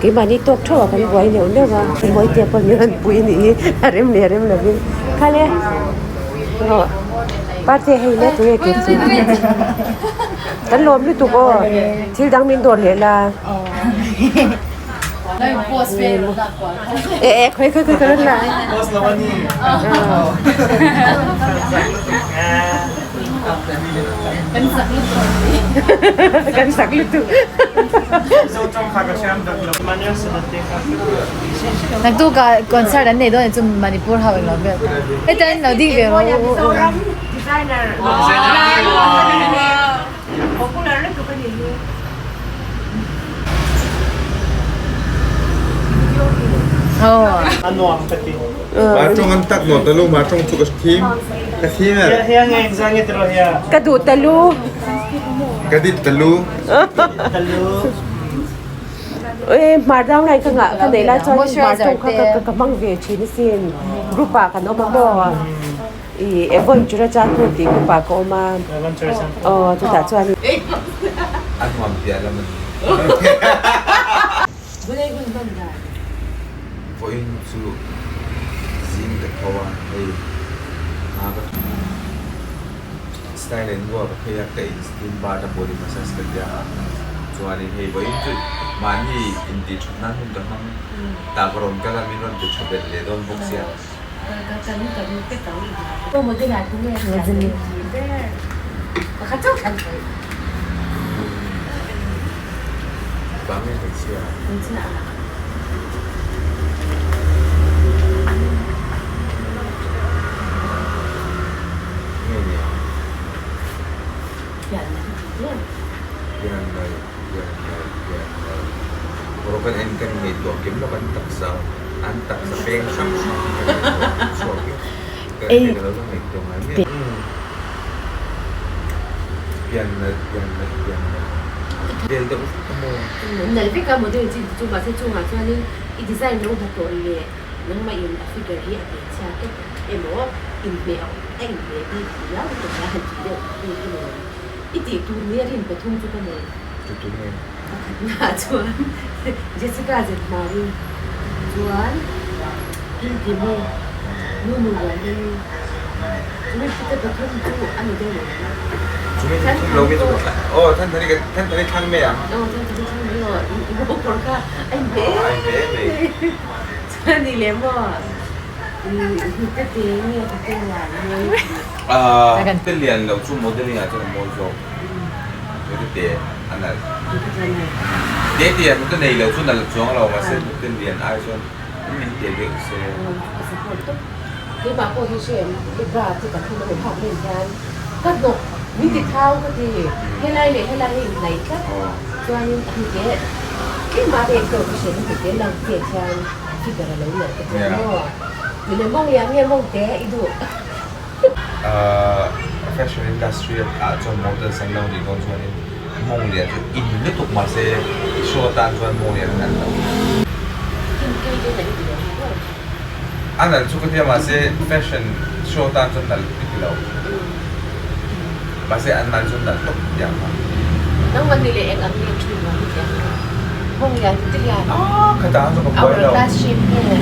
Keimahni tawk theuh ah kan buai neuh neuh a, Mawite pawh min rawn pui a nih hi a rem leh a rem lovin khale aw parte hei le tunge kep chu kan lawm lutuk aw thil dang min dawr leh la e e khawi khawi khawi ka rawn la Kan sak lutuk. Naktukah concert an nei dawn e chu Manipur ho englo vel ta. Heta in lo ding ve rawh u. Mizoram designer popular lutuk a nih hi. Aw. A nuam ka ti. Matawng an tak nawn talu matawng chu ka thim ka thim e. Hiya nge engzah nge tiraw hiya. Ka duh talu. Ka dit talu. Talu. E hmar dang lai ka ngah ka nei lai chuan hmar tawng kha ka ka hmang ve thin asin group ah kan awm a maw i Evon Churachandpur tih group ah ka awm a aw chutah chuan. A nuam piah lam a ni. Bulei hun hman dan. Vawiin chu zing ka tho a, hei hna ka style in ruak a phei a, ka in steam bath a body massage ka tia a, chuanin hei vawiin chu mahni intih that nan hun ka hmang tak rawn kal a, min rawn ti tha belh leh dawn bawk sia. Ei Nalh vek a model chi chu mahse chungah chuanin i design lo hna tawh leh nangmah in a figure hi a hmeichhia tawp emaw inhmeh a inhmeh bik riau lutuk a han tih deuh hi i nei ang. I tih tur nia rin pathum chu ka nei. Pakhatnaah chuan Jessica Zetmari chuan Kimkimi nu nu Ruali chumi te pathum chu a ni deuh lo ang. Chumi pathum lo mi chu aw Thanthani ka Thanthani thlang mai ang. Aw Thanthani thlang mai aw i bawkawr kha a inhmeh em mai. Chuan ni leh maw hnute te nge hnute lian mawi tih. Hnute lian lo chu modeling ah chuan a mawi zawk. Hnute te a nalh. Te te ah hnute nei lo chu nalh chuang lo mahse hnute lian ai chuan min te deuh se. Keimah pawh hi hre i bra chu ka thum a ni phak nen hian ka hnawk min ti thau ka ti helai leh helai hi inhnaih tlat chuanin hnute keimah rek deuh ka hriat hnute lang chet hian figure a lo nalh ka ti a maw tile mawng lian nge mawng te i duh. Fashion industry ah chuan models an lo nih dawn chuanin mawng lian chu in lutuk mahse i show atan chuan mawng lian an nalh lo. A nalh chu ka tia mahse fashion show atan chuan nalh ka ti lo. Mahse an nalh chu nalh tawp ka ti ang kha. Nangmah ni leh eng ang nge thin ang ti ang kha. Mawng lian chu ti lian. Ah khatah ang chu ka buai lo. Hourglass shape nge.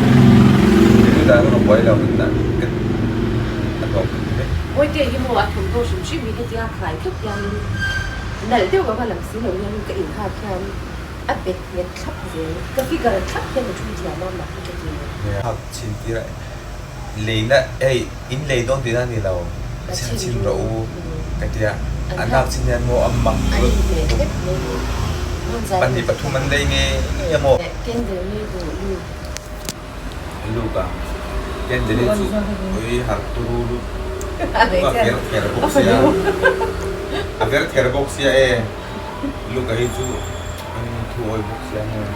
Chutah chu ka buai lo ka a tawp ka ti vek. Mawite hi maw a thawmhnaw hrim hrim hi hetia khai tawp hianin nalh deuh anga lang si lo hianin ka inhak hian a bet nghet thlap zel. Ka figure thlap hian a thu thiam a mak hi ka ti. Hak chhin tir a leina hei in lei dawn tihna a ni lo chhin chhin rawh u ka tia an hak chhin hian maw a mak lutuk pahnih pathum an lei ngei ngei a maw. Luka Kendall hi chu ui har turu lut a ver ther bawk sia a ver ther bawk sia e Luka hi chu thu awi bawk sia maw.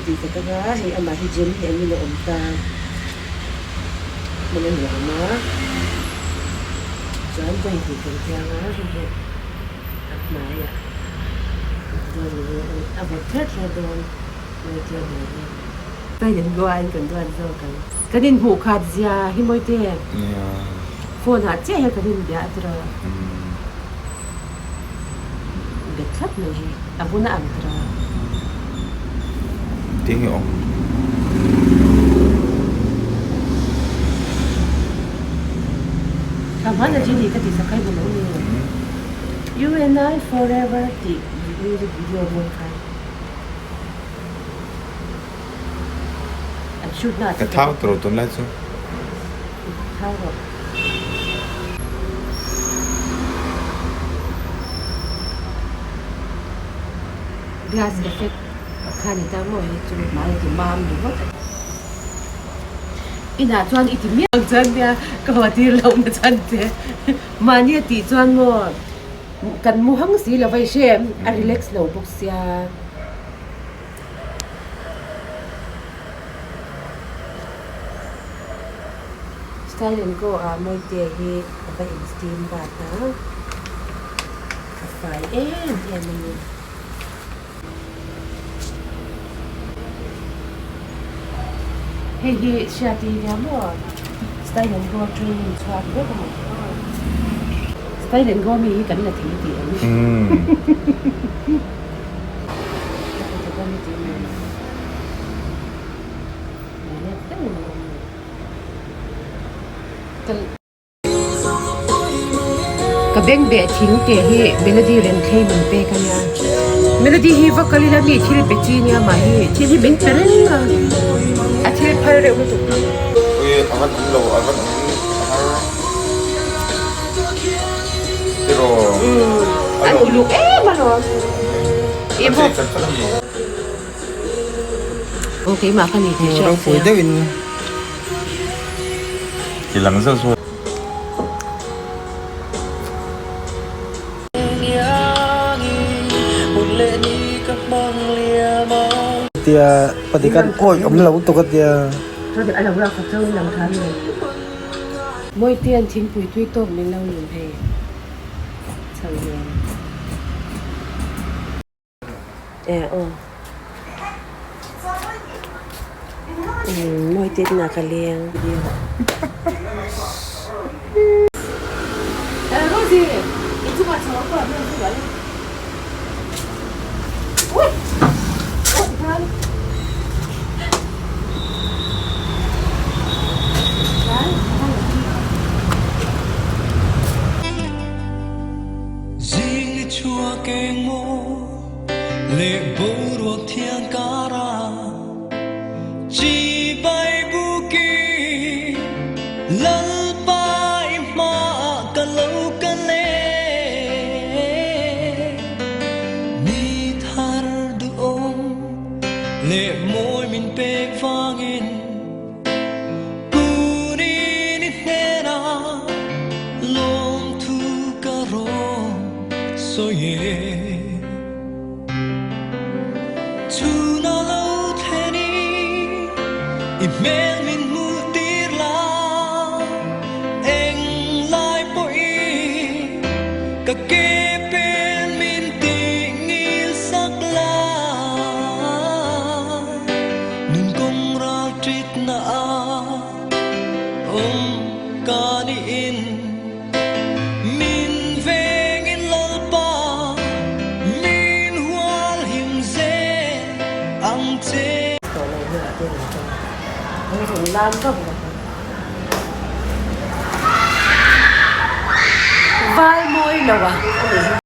Tih ka tak a, hei amah hi gym hi an in a awm ta hmun a nuam a chuan vawi hnih kan tiang a hei hi a hmaiah a vawt thler thler dawn. Kain duan kan duan zawk ang. Kan inhmuh khat zia hi Mawite. Phone ah chiah hian kan inbia a tira. Bet thlap mai hi a bun a ang tira. Engtin nge awm? Thla hman a Jenny ka ti sak kai hmu lo ni. You and I forever tih music video mawi khan an shoot na ah Ka thau tawh lo tunlai chu. Thau rawh. Glass effect kha ni ta maw hei chu hmai a ti mam ringawt a. Inah chuan i ti miah ang chuan nia ka haw tir loh na chhan che mahni a tih chuan maw kan mu hang si lo va i hre em a relax lo bawk sia. Style and go ah Mawitea hi a va in steam bath a a fai em em a ni. Hei hi Hriati nia maw Style and Go training chhuak vek a ni. Style and Go mi hi kan la thei tih em? Ka beng beh thing tih hi Melody rem thlei min pek a nia. Melody hi va kal ila mi thil pe chi nia mah hi thil hi min pe reng a, a thil phal reuh lutuk. Ui a van awm lo a van awm har tiraw. Umm an uluk em alawm. A chei chat chat a ni. Aw keimah ka ni tih hriat Ropui deuhin ti lang zauh zauh. Tia padikan awih awm lo tuk a tia. Mawitean thingpui tui tawk min lo lum hei chho nen. Eh aw umm mawi te na ka leng eh Rosie i chungah chho ang pawh hmel chu rual ui aw tikhan Val mawi lo a.